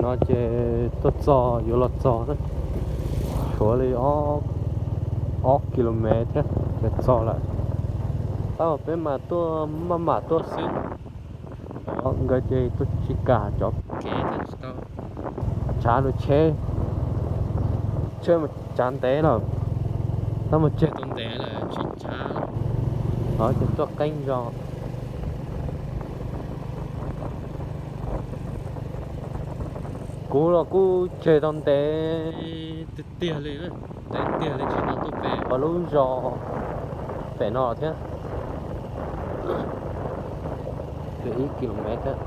No ces tuaj txog, yuav los txog, tshuav li ob kilomev thiab ces txog lawm. Tab mas peb mas tuaj, maj mam tuaj xwb. Nkawd ces tuaj tsis kam cov kev thiab tsis tau tshav rau tsheb, tsheb mas tsav ntev lawm, tab mas tseg tau ntev lawm tsis tsav, ces tuaj qeeb zog. Kuv los kuj tseg tau ntev tiag tiag li, ntev tiag li tsis tau tuaj pem lub zos pem no thiab. Ib kilomev thiab.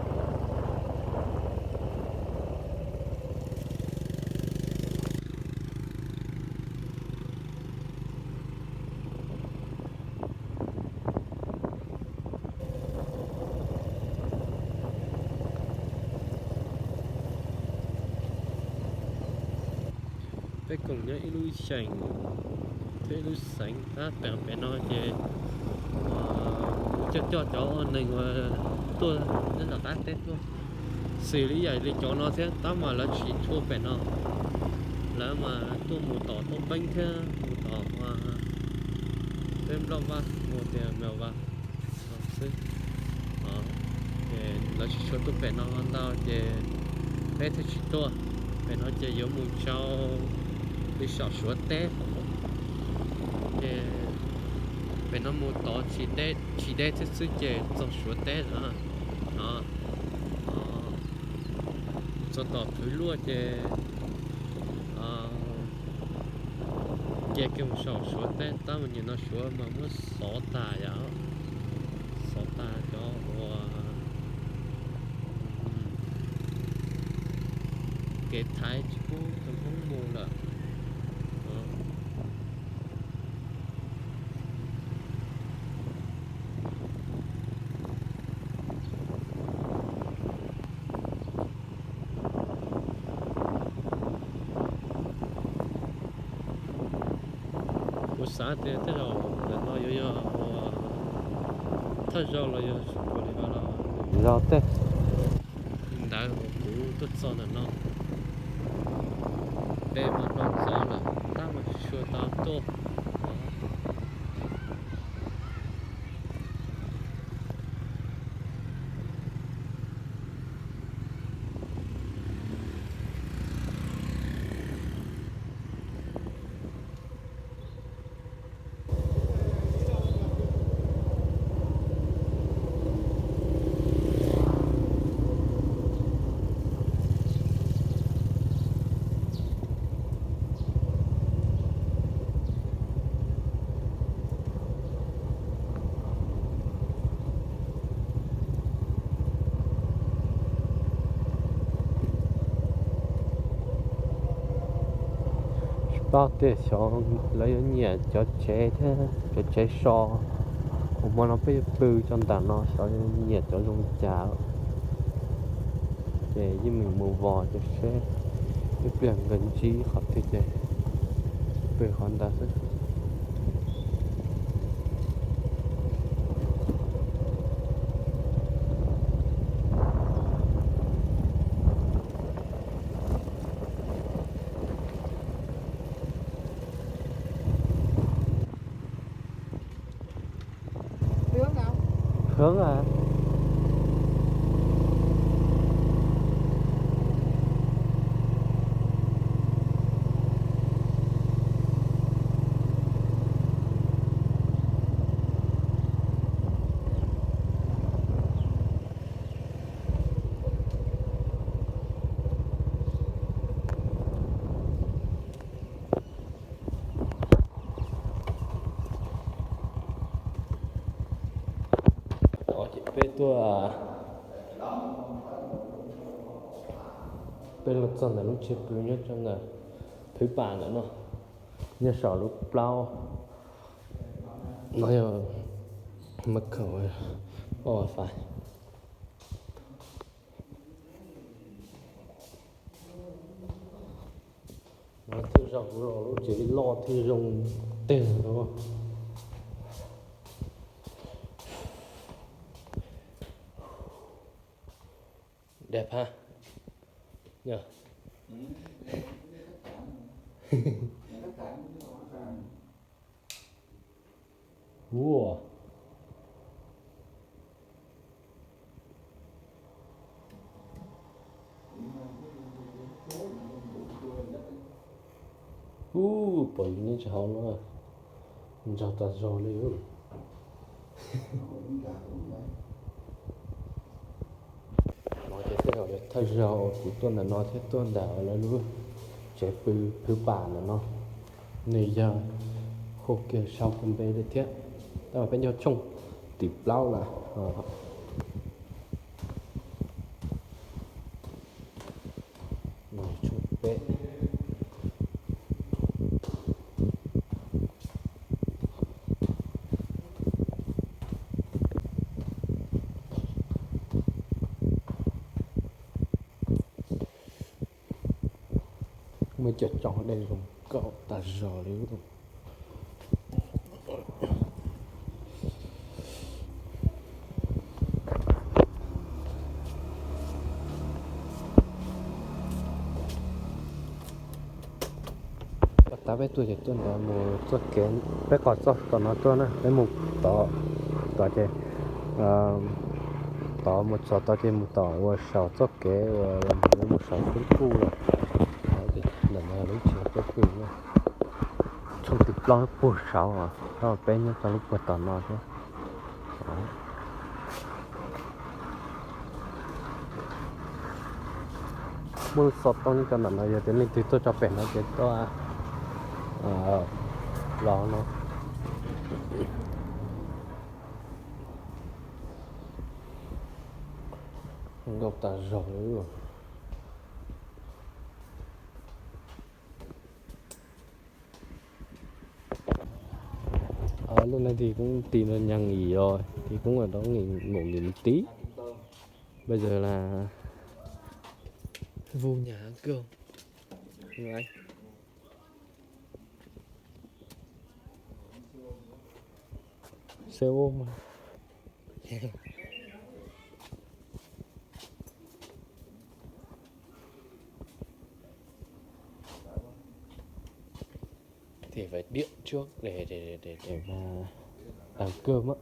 Peb koom nyob ib lub xeev, peb lub xeev tab pem pem no ces coj coj cov neeg uas tuaj nyob tom qab teb tuaj xws li ib yam li cov no thiab tab mas lawv tsis tshua pem no. Lawv mas tuaj mus tom Tooj Peeb thiab mus tom peb Nploj Vaj mus tias Mem Vaj xwb. Ces lawv tsis tshua tuaj pem no ntau ces peb thiaj tsis tuaj. Pem no ces yuav mus rau li saum Suav teb. Ces pem no mus tod tsis deb thiab xwb ces txog Suav teb lawm no. Mus txog tom Phwv Luaj ces nce kiag mus saum Suav teb tab mas nim no Suav mas muab xov tas yom, xov tas cov uas kev thaiv tsis pub cov Hmoob mus lawm. Kuv xav tias tej zaum ntawm no yuav yog thawj zaug los yog tsis pom li no los yog tej ntawd uas kuv tuaj txog ntawm no. Peb mas noj ntxov lawm tab mas tsis tshua tau tuaj. Tsis paub tias xyov lawv yuav nyiam cov tsev thiab cov tsev so uas hmo no peb yuav pw rau ntawm no, xyov yuav nyiam cov zoo li cas. Ces yeej meem mus vos ces seb ib pliag nkawd ntsib qhov twg ces pw qhov ntawd xwb. Hwv a. Ces peb tuaj, peb los txog ntawm lub tsev pw nyob rau ntawm Phwv Pas ntawm no, nyob saum lub plaub no yog Makaus Os Fais. No thiaj zoo, lub tsev loj thiaj zoo teg no. Dab phab. Ua, ub, pom yus nyob rau hauv no, nrog tas zog li. No ces tej zaum yog thawj zaug uas kuv tuaj ntawm no thiab tuaj ntawm lawv lub tsev pw phwv pam ntawm no. Nws yog hu kiag sau kiag npe li thiab, tab mas peb nyob tshooj tim plaub lawm. Tshooj peb. Muaj cov tsob dej zoo nkauj tas zog li. Pas tas peb tuaj ces tuaj ntawd mus txoj kev, peb qos txoj tom no tuaj na, peb mus tod, tod ces, tod mus txog tod ces mus tom ua saum txoj kev uas mus saum tub kuj lawm. Ntawm no lub tsev tub kuj na, tshooj tim plaub puag saud, peb nyob txog lub puag tom no thiab. Muaj lub xov tooj nyob rau ntawm no, yog tias leej twg tuaj txog pem no ces tuaj los no. Nkauj tas zog li. Lub no thì cũng tìm được nhà nghỉ rồi, thì cũng ở đó nghỉ, ngủ nghỉ một tí. Bây giờ là vô nhà ăn cơm. Đúng không anh? Xe ôm mà. Thì phải điện trước để, để, để, để mà ăn cơm á.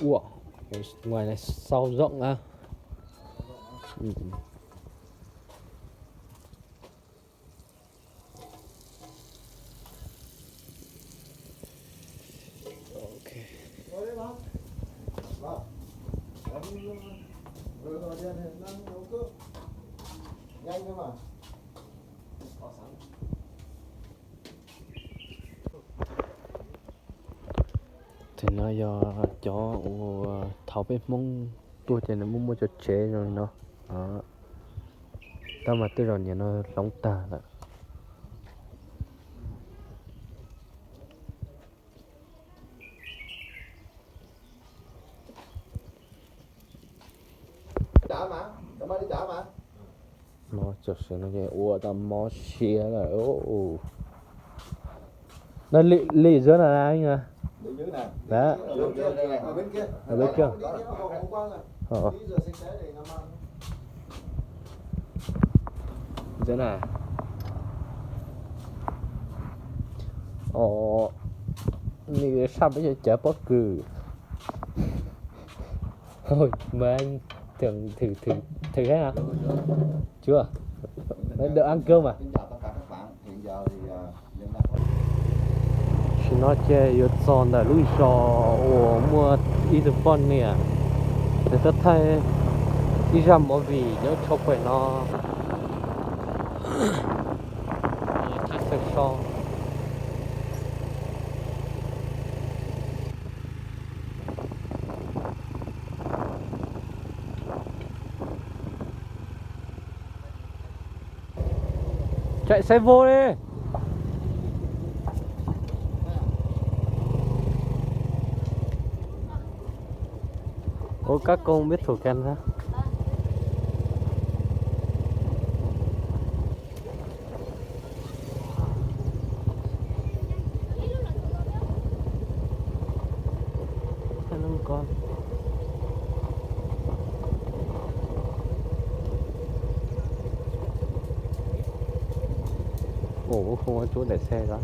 Ua, ngoài này sâu rộng á. Ừ. Ok. Ces no yog cov uas thaum peb Hmoob tuaj ces nws muaj muaj cov tsev zoo li no. Tab mas tej zaum nim no hloov tag lawm. Mov tam sim no ces ua tau mov siav lawm. No, lim, lim dưới này là anh hả? Đấy. Ở bên kia. Ờ. Dưới này. Ồ, nws sab peb cov pob kws. Thôi, mời anh thử, thử, thử, thử hết hả? Chưa. Đấy, đợi ăn cơm à? Tam sim no ces yuav txog ntawm lub zos uas muaj ib tug poj niam, nws tuaj thaij ib zaj movie nyob rau pem no. Thaij xyaw so. Chạy xe vô đi. Ủa, các cô biết thổi kèn hả? Ua tsuab daim xe ko.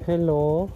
Hello.